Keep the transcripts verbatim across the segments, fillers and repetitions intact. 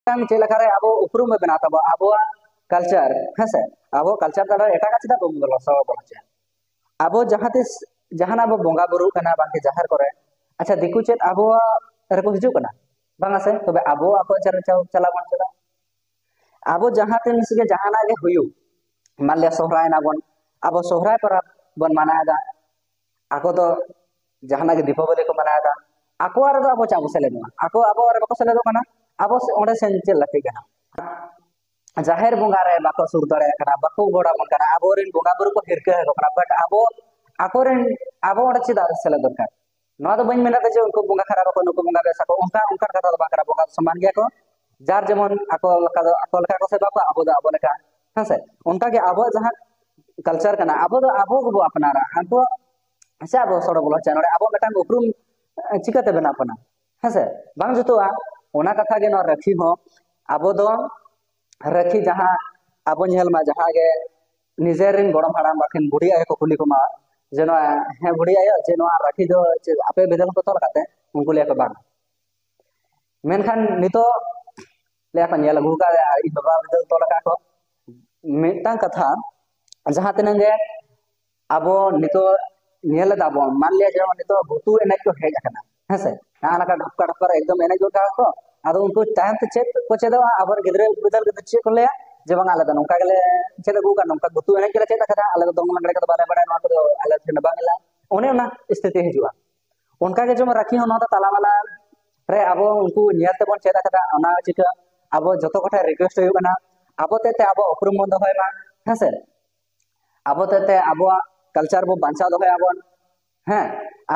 ᱢᱤᱫᱴᱟᱝ ᱪᱮᱫ ᱞᱮᱠᱟᱨᱮ ᱟᱵᱚ ᱩᱯᱨᱩᱢ ᱵᱚ ᱵᱮᱱᱟᱣ ᱛᱟᱵᱚ, ᱟᱵᱚᱣᱟᱜ ᱠᱟᱞᱪᱟᱨ, ᱦᱮᱸ ᱥᱮ? ᱟᱵᱚ ᱠᱟᱞᱪᱟᱨ ᱫᱚ ᱮᱴᱟᱜᱟᱜ ᱪᱮᱫᱟᱜ ᱵᱚᱱ ᱵᱚᱞᱚ ᱥᱚᱲᱚ ᱵᱚᱞᱚ ᱦᱚᱪᱚᱭᱟ? ᱟᱵᱚ ᱡᱟᱦᱟᱸ ᱛᱤᱥ ᱡᱟᱦᱟᱱᱟᱜ ᱵᱚ ᱵᱚᱸᱜᱟ ᱵᱩᱨᱩᱜ ᱠᱟᱱᱟ, ᱵᱟᱝᱠᱤ ᱡᱟᱦᱮᱨ ᱠᱚᱨᱮ, ᱟᱪᱪᱷᱟ, ᱫᱤᱠᱩ ᱪᱮᱫ ᱟᱵᱚᱣᱟᱜ ᱨᱮᱠᱚ ᱦᱤᱡᱩᱜ ᱠᱟᱱᱟ? ᱵᱟᱝᱟ ᱥᱮ? ᱛᱚᱵᱮ ᱟᱵᱚ ᱟᱠᱚᱣᱟᱜ ᱪᱟᱞᱟᱜ ᱵᱚᱱ ᱪᱟᱞᱟᱜ᱾ ᱟᱵᱚ ᱡᱟᱦᱟᱸ ᱛᱤᱱ ᱜᱮ ᱡᱟᱦᱟᱱᱟᱜ ᱜᱮ ᱦᱩᱭᱩᱜ, ᱢᱟᱱᱞᱤᱭᱟ ᱥᱚᱦᱨᱟᱭ ᱱᱟᱵᱚᱱ, ᱟᱵᱚ ᱥᱚᱦᱨᱟᱭ ᱯᱚᱨᱚᱵᱽ ᱵᱚᱱ ᱢᱟᱱᱟᱣ ᱮᱫᱟ, ᱟᱠᱚ ᱫᱚ ᱡᱟᱦᱟᱱᱟᱜ ᱜᱮ ᱫᱤᱯᱟᱵᱚᱞᱤ ᱠᱚ ᱢᱟᱱᱟᱣ ᱮᱫᱟ, ᱟᱠᱚᱣᱟᱜ ᱨᱮᱫᱚ ᱟᱵᱚ ᱪᱟᱜ ᱵᱚ ᱥᱮᱞᱮᱫᱚᱜᱼᱟ? ᱟᱠᱚ ᱟᱵᱚᱣᱟᱜ ᱨᱮ ᱵᱟᱠᱚ ᱥᱮᱞᱮᱫᱚᱜ ᱠᱟᱱᱟ, ᱟᱵᱚ ᱥᱮ-, ᱚᱸᱰᱮ ᱥᱮᱱ ᱪᱮᱫ ᱞᱟᱹᱠᱛᱤ ᱠᱟᱱᱟ? ᱡᱟᱦᱮᱨ ᱵᱚᱸᱜᱟ ᱨᱮ ᱵᱟᱠᱚ ᱥᱩᱨ ᱫᱟᱲᱮᱭᱟᱜ ᱠᱟᱱᱟ, ᱵᱟᱠᱚ ᱜᱚᱲ ᱟᱵᱚᱱ ᱠᱟᱱᱟ, ᱟᱵᱚᱨᱮᱱ ᱵᱚᱸᱜᱟ ᱵᱩᱨᱩ ᱠᱚ ᱦᱤᱨᱠᱟᱹ ᱟᱠᱚ ᱠᱟᱱᱟ, but ᱟᱵᱚ ᱟᱠᱚᱨᱮᱱ, ᱟᱵᱚ ᱚᱸᱰᱮ ᱪᱮᱫᱟᱜ ᱥᱮᱞᱮᱫ ᱫᱚᱨᱠᱟᱨ? ᱱᱚᱣᱟ ᱫᱚ ᱵᱟᱹᱧ ᱢᱮᱱ ᱮᱫᱟ ᱡᱮ ᱩᱱᱠᱩ ᱵᱚᱸᱜᱟ ᱠᱷᱟᱨᱟᱯ ᱟᱠᱚ, ᱱᱩᱠᱩ ᱵᱚᱸᱜᱟ ᱵᱮᱥ ᱟᱠᱚ, ᱚᱱᱠᱟ, ᱚᱱᱠᱟᱱ ᱠᱟᱛᱷᱟ ᱫᱚ ᱵᱟᱝ ᱠᱟᱱᱟ᱾ ᱵᱚᱸᱜᱟ ᱫᱚ ᱥᱚᱢᱟᱱ ᱜᱮᱭᱟ ᱠᱚ, ᱡᱟᱨ ᱡᱮᱢᱚᱱ ᱟᱠᱚ ᱞᱮᱠᱟ ᱫᱚ ᱟᱠᱚ ᱞᱮᱠᱟ ᱠᱚ ᱥᱮᱵᱟ ᱠᱚᱣᱟ, ᱟᱵᱚ ᱫᱚ ᱟᱵᱚ ᱞᱮᱠᱟ, ᱦᱮᱸ ᱥᱮ? ᱚᱱᱠᱟ ᱜᱮ ᱟᱵᱚᱣᱟᱜ ᱡᱟᱦᱟᱸ ᱠᱟᱞᱪᱟᱨ ᱠᱟᱱᱟ, ᱟᱵᱚ ᱫᱚ ᱟᱵᱚ ᱜᱮᱵᱚ ᱟᱯᱱᱟᱨᱟ, ᱟᱵᱚ ᱥᱮ ᱟᱵᱚ ᱥᱚᱲᱚ ᱵᱚᱞᱚ ᱦᱚᱪᱚᱭᱟ᱾ ᱱᱚᱰᱮ ᱟᱵᱚ ᱢᱤᱫᱴᱟᱝ ᱩᱯᱨᱩᱢ, ᱮ, ᱪᱤᱠᱟᱹᱛᱮ ᱵᱮᱱᱟᱜ ᱠᱟᱱᱟ? ᱦᱮᱸ ᱥᱮ? ᱵᱟᱝ ᱡᱩᱛᱩᱜᱼᱟ᱾ ᱚᱱᱟ ᱠᱟᱛᱷᱟ ᱜᱮ ᱱᱚᱣᱟ ᱨᱟᱹᱠᱷᱤ ᱦᱚᱸ, ᱟᱵᱚ ᱫᱚ ᱨᱟᱹᱠᱷᱤ ᱡᱟᱦᱟᱸ ᱟᱵᱚ ᱧᱮᱞ ᱢᱟ, ᱡᱟᱦᱟᱸ ᱜᱮ ᱱᱤᱡᱮᱨ ᱨᱮᱱ ᱜᱚᱲᱚᱢ ᱦᱟᱲᱟᱢ ᱵᱟᱠᱷᱟᱱ ᱵᱩᱰᱷᱤ ᱟᱭᱳ ᱠᱚ ᱠᱩᱞᱤ ᱠᱚᱢᱟ ᱡᱮ ᱱᱚᱣᱟ, ᱦᱮᱸ ᱵᱩᱰᱷᱤ ᱟᱭᱳ, ᱡᱮ ᱱᱚᱣᱟ ᱨᱟᱹᱠᱷᱤ ᱫᱚ ᱪᱮᱫ ᱟᱯᱮ ᱵᱤᱫᱟᱹᱞ ᱠᱚ ᱛᱚᱞ ᱟᱠᱟᱫ ᱛᱮ? ᱩᱱᱠᱩ ᱞᱟᱹᱭᱟ ᱠᱚ ᱵᱟᱝ᱾ ᱢᱮᱱᱠᱷᱟᱱ ᱱᱤᱛᱚᱜ ᱞᱟᱹᱭᱟ ᱠᱚ ᱧᱮᱞ ᱟᱹᱜᱩ ᱟᱠᱟᱫ ᱞᱮᱭᱟ, ᱤᱧ ᱵᱟᱵᱟ ᱵᱤᱫᱟᱹᱞ ᱛᱚᱞ ᱟᱠᱟᱫ ᱠᱚ᱾ ᱢᱤᱫᱴᱟᱝ ᱠᱟᱛᱷᱟ, ᱡᱟᱦᱟᱸ ᱛᱤᱱᱟᱹᱜ ᱜᱮ ᱟᱵᱚ ᱱᱤᱛᱚᱜ ᱧᱮᱞ ᱮᱫᱟ ᱵᱚᱱ, ᱢᱟᱱ ᱞᱤᱭᱟ ᱡᱮᱢᱚᱱ ᱱᱤᱛᱚᱜ ᱜᱩᱛᱩ ᱮᱱᱮᱡ ᱠᱚ ᱦᱮᱡ ᱟᱠᱟᱱᱟ, ᱦᱮᱸ ᱥᱮ? ᱱᱚᱜᱼᱚ ᱱᱚᱝᱠᱟ ᱰᱷᱚᱯᱠᱟ ᱰᱷᱚᱯᱠᱟ ᱨᱮ ᱮᱠᱫᱚᱢ ᱮᱱᱮᱡ ᱜᱚᱫ ᱠᱟᱜᱼᱟ ᱠᱚ᱾ ᱟᱫᱚ ᱩᱱᱠᱩ ᱛᱟᱭᱚᱢ ᱛᱮ ᱪᱮᱫ ᱠᱚ ᱪᱮᱫᱚᱜᱼᱟ? ᱟᱵᱚᱨᱮᱱ ᱜᱤᱫᱽᱨᱟᱹ ᱵᱤᱫᱟᱹᱞ ᱠᱚᱫᱚ ᱪᱮᱫ ᱠᱚ ᱞᱟᱹᱭᱟ? ᱡᱮ ᱵᱟᱝ, ᱟᱞᱮ ᱫᱚ ᱱᱚᱝᱠᱟ ᱜᱮᱞᱮ ᱪᱮᱫ ᱟᱹᱜᱩ ᱟᱠᱟᱫ, ᱱᱚᱝᱠᱟ ᱜᱩᱛᱩ ᱮᱱᱮᱡ ᱜᱮᱞᱮ ᱪᱮᱫ ᱟᱠᱟᱫᱟ, ᱟᱞᱮ ᱫᱚ ᱫᱚᱝ ᱞᱟᱜᱽᱲᱮ ᱠᱚᱫᱚ ᱵᱟᱞᱮ ᱵᱟᱲᱟᱭᱟ, ᱱᱚᱣᱟ ᱠᱚᱫᱚ ᱟᱞᱮ ᱴᱷᱮᱱ ᱫᱚ ᱵᱟᱝ ᱦᱮᱡ ᱞᱮᱱᱟ᱾ ᱚᱱᱮ ᱚᱱᱟ ᱥᱛᱷᱤᱛᱤ ᱦᱤᱡᱩᱜᱼᱟ᱾ ᱚᱱᱠᱟ ᱜᱮ ᱡᱮᱢᱚᱱ ᱨᱟᱹᱠᱷᱤ ᱦᱚᱸ ᱱᱚᱣᱟ ᱫᱚ ᱛᱟᱞᱟ ᱢᱟᱞᱟ ᱨᱮ ᱟᱵᱚ ᱩᱱᱠᱩ ᱧᱮᱞ ᱛᱮᱵᱚᱱ ᱪᱮᱫ ᱟᱠᱟᱫᱟ, ᱚᱱᱟ ᱪᱤᱠᱟᱹ ᱟᱵᱚ ᱡᱚᱛᱚ ᱠᱚᱴᱷᱮᱱ request ᱦᱩᱭᱩᱜ ᱠᱟᱱᱟ, ᱟᱵᱚ ᱛᱮᱫ ᱛᱮ ᱟᱵᱚᱣᱟᱜ ᱩᱯᱨᱩᱢ ᱵᱚᱱ ᱫᱚᱦᱚᱭ ᱢᱟ, ᱦᱮᱸ ᱥᱮ? ᱟᱵᱚ ᱛᱮᱫ ᱛᱮ ᱟᱵᱚᱣᱟᱜ culture ᱵᱚ ᱵᱟᱧᱪᱟᱣ ᱫᱚᱦᱚᱭᱟ ᱵᱚᱱ, ᱦᱮᱸ?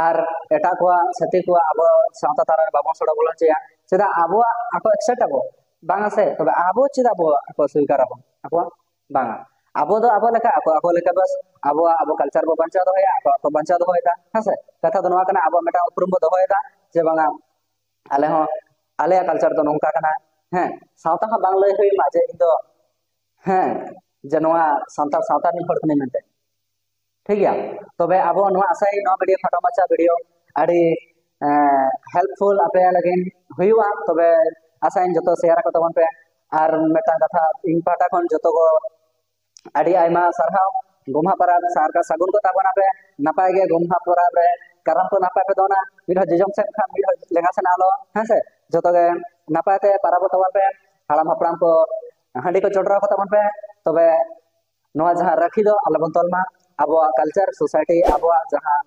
ᱟᱨ ᱮᱴᱟᱜ ᱠᱚᱣᱟᱜ, ᱪᱷᱟᱹᱛᱤᱠ ᱠᱚᱣᱟᱜ ᱟᱵᱚ ᱥᱟᱶᱛᱟ ᱛᱟᱞᱟ ᱨᱮ ᱵᱟᱵᱚᱱ ᱥᱚᱲᱚ ᱵᱚᱞᱚ ᱦᱚᱪᱚᱭᱟ᱾ ᱪᱮᱫᱟᱜ ᱟᱵᱚᱣᱟᱜ ᱟᱠᱚ accept ᱟᱵᱚ? ᱵᱟᱝᱟ ᱥᱮ? ᱛᱚᱵᱮ ᱟᱵᱚ ᱪᱮᱫᱟᱜ ᱵᱚ ᱟᱠᱚ ᱥᱣᱤᱠᱟᱨ ᱟᱵᱚ? ᱟᱠᱚᱣᱟᱜ ᱵᱟᱝᱟ᱾ ᱟᱵᱚ ᱫᱚ ᱟᱵᱚ ᱞᱮᱠᱟ, ᱟᱠᱚ ᱟᱠᱚ ᱞᱮᱠᱟ, ᱵᱟᱥ ᱟᱵᱚᱣᱟᱜ, ᱟᱵᱚ culture ᱵᱚ ᱵᱟᱧᱪᱟᱣ ᱫᱚᱦᱚᱭᱟ, ᱟᱠᱚ ᱟᱠᱚ ᱵᱟᱧᱪᱟᱣ ᱫᱚᱦᱚᱭᱮᱫᱟ, ᱦᱮᱸ ᱥᱮ? ᱠᱟᱛᱷᱟ ᱫᱚ ᱱᱚᱣᱟ ᱠᱟᱱᱟ, ᱟᱵᱚᱣᱟᱜ ᱢᱤᱫᱴᱟᱝ ᱩᱯᱨᱩᱢ ᱵᱚ ᱫᱚᱦᱚᱭᱮᱫᱟ ᱡᱮ ᱵᱟᱝᱟ, ᱟᱞᱮ ᱦᱚᱸ, ᱟᱞᱮᱭᱟᱜ culture ᱫᱚ ᱱᱚᱝᱠᱟ ᱠᱟᱱᱟ, ᱦᱮᱸ? ᱥᱟᱶᱛᱟ ᱦᱚᱸ ᱵᱟᱝ ᱞᱟᱹᱭ ᱦᱩᱭ ᱢᱟ ᱡᱮ ᱤᱧ ᱫᱚ, ᱦᱮᱸ, ᱡᱮ ᱱᱚᱣᱟ ᱥᱟᱱᱛᱟᱲ ᱥᱟᱶᱛᱟ ᱨᱤᱱ ᱦᱚᱲ ᱠᱟᱹᱱᱟᱹᱧ ᱢᱮᱱᱛᱮ, ᱴᱷᱤᱠ ᱜᱮᱭᱟ? ᱛᱚᱵᱮ ᱟᱵᱚ ᱱᱚᱣᱟ ᱟᱥᱟᱭ ᱱᱚᱣᱟ video, ᱠᱷᱟᱴᱚ ᱢᱟᱪᱷᱟ video ᱟᱹᱰᱤ, ᱮᱸ, helpful ᱟᱯᱮ ᱞᱟᱹᱜᱤᱫ ᱦᱩᱭᱩᱜᱼᱟ᱾ ᱛᱚᱵᱮ ᱟᱥᱟᱭᱟᱹᱧ ᱡᱚᱛᱚ ᱥᱮᱭᱟᱨ ᱟᱠᱚ ᱛᱟᱵᱚᱱ ᱯᱮ᱾ ᱟᱨ ᱢᱤᱫᱴᱟᱝ ᱠᱟᱛᱷᱟ, ᱤᱧ ᱯᱟᱦᱴᱟ ᱠᱷᱚᱱ ᱡᱚᱛᱚ ᱠᱚ ᱟᱹᱰᱤ ᱟᱭᱢᱟ ᱥᱟᱨᱦᱟᱣ᱾ ᱜᱚᱢᱦᱟ ᱯᱚᱨᱚᱵᱽ ᱥᱟᱨᱠᱟ ᱥᱟᱹᱜᱩᱱ ᱠᱚ ᱛᱟᱵᱚᱱᱟ ᱯᱮ᱾ ᱱᱟᱯᱟᱭ ᱜᱮ ᱜᱚᱢᱦᱟ ᱯᱚᱨᱚᱵᱽ ᱨᱮ ᱠᱟᱨᱟᱢ ᱠᱚ ᱱᱟᱯᱟᱭ ᱯᱮ ᱫᱚᱱᱟ, ᱢᱤᱫ ᱦᱚᱲ ᱡᱚᱡᱚᱢ ᱥᱮᱫ ᱠᱷᱟᱱ ᱢᱤᱫ ᱦᱚᱲ ᱞᱮᱸᱜᱟ ᱥᱮᱫ ᱟᱞᱚ, ᱦᱮᱸ ᱥᱮ? ᱡᱚᱛᱚ ᱜᱮ ᱱᱟᱯᱟᱭ ᱛᱮ ᱯᱟᱨᱟᱵᱚᱜ ᱛᱟᱵᱚᱱ ᱯᱮ᱾ ᱦᱟᱲᱟᱢ ᱦᱟᱯᱲᱟᱢ ᱠᱚ ᱦᱟᱺᱰᱤ ᱠᱚ ᱪᱚᱰᱚᱨ ᱟᱠᱚ ᱛᱟᱵᱚᱱ ᱯᱮ᱾ ᱛᱚᱵᱮ ᱱᱚᱣᱟ ᱡᱟᱦᱟᱸ ᱨᱟᱹᱠᱷᱤ ᱫᱚ ᱟᱞᱚ ᱵᱚᱱ ᱛᱚᱞ ᱢᱟ᱾ ᱟᱵᱚᱣᱟᱜ ᱠᱟᱞᱪᱟᱨ ᱥᱳᱥᱟᱭᱴᱤ, ᱟᱵᱚᱣᱟᱜ ᱡᱟᱦᱟᱸ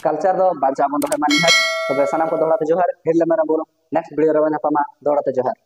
ᱠᱟᱞᱪᱟᱨ ᱫᱚ ᱵᱟᱧᱪᱟᱣ ᱵᱚᱱ ᱫᱚᱦᱚᱭ ᱢᱟ ᱱᱤᱦᱟᱹᱛ᱾ ᱛᱚᱵᱮ ᱥᱟᱱᱟᱢ ᱠᱚ ᱫᱚᱦᱲᱟ ᱛᱮ ᱡᱚᱦᱟᱨ᱾ ᱦᱤᱨᱞᱟᱹ ᱢᱮᱨᱚᱢ ᱵᱩᱨᱩ, ᱱᱮᱠᱥᱴ ᱵᱷᱤᱰᱤᱭᱳ ᱨᱮᱵᱚᱱ ᱧᱟᱯᱟᱢᱟ᱾ ᱫᱚᱦᱲᱟ ᱛᱮ ᱡᱚᱦᱟᱨ᱾